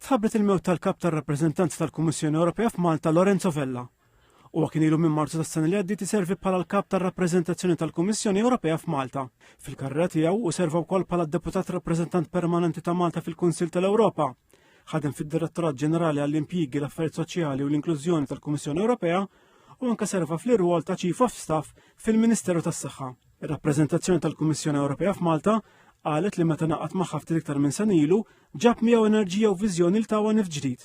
Tħabbret il-mewt tal-Kap tar-Rappreżentanza tal-Kummissjoni Ewropea f'Malta Lorenzo Vella. Huwa kien ilu minn Marzu tas-sena li għaddiet iservi bħala l-Kap tar-Rappreżentazzjoni tal-Kummissjoni Ewropea f'Malta. Fil-karriera tiegħu u serva wkoll bħala deputat rappreżentant permanenti ta' Malta fil-Kunsill tal-Ewropa. Ħadem fid-Direttorat Ġenerali għall-Impjiegi, l-Affarijiet Soċjali u l-Inklużjoni tal-Kummissjoni Ewropea u anke serva fl-irwol ta' Chief of Staff fil-Ministeru tas-Saħħa. Ir-rappreżentazzjoni tal-Kummissjoni Ewropea f'Malta qalet li meta naqat magħha ftit iktar minn sena ilu ġab miegħu enerġija u viżjoni li tawha nif ġdid.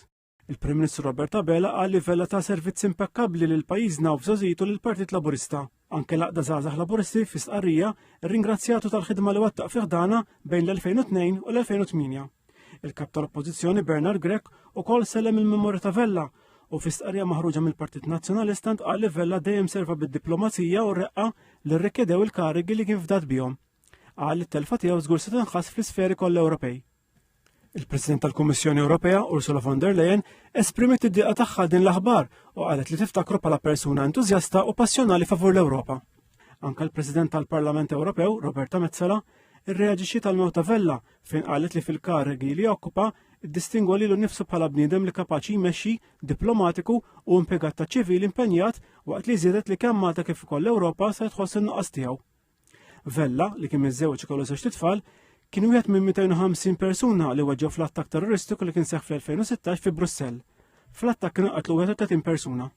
Il-Prim Ministru Robert Abela qal li Vella ta' servizz impekkabbli lil pajjiżna u f'żgħożitu lill-Partit Laburista. Anke l-Għaqda Żgħażagħ Laburisti fi stqarrija rringrazzjatu tal-ħidma li wettaq fi ħdana bejn l-2002 u l-2008. Il-Kap tal-Oppożizzjoni Bernard Grech ukoll sellem il-memorja ta' Vella u fi stqarrija maħruġa mill-Partit Nazzjonalista ntqal li Vella dejjem serva bid-diplomazija u r-reqqa li rrikjedew il-karigi li kien fdat bihom. Qal li t-telfa tiegħu żgur se tinħass fl-isferi kollha Ewropej. Il-President tal-Kummissjoni Ewropea, Ursula von der Leyen, esprimiet id-diqa tagħha din l-aħbar u qalet li tiftakru bħala persuna entużjasta u passjonali favur l-Ewropa. Anka l-President tal-Parlament Ewropew, Roberta Metsola, irreaġixxiet għal mewt ta' Vella fejn qalet li fil-karigi li okkupa iddistingwa lilu nnifsu bħala bniedem li kapaċi jmexxi, diplomatiku u impjegat ta' ċivili impenjat waqt li żiedet li kemm Malta kif ukoll l-Ewropa se tħoss in-nuqqas tiegħu. Vella, li kien miżżewġ ikollu żewġt itfal, kien wieħed minn 250 persuna li weġġew fl-attakk terroristiku li kien seħħ fl-2016 fi Brussell. Fl-attakk kienu qatlu 31 persuna.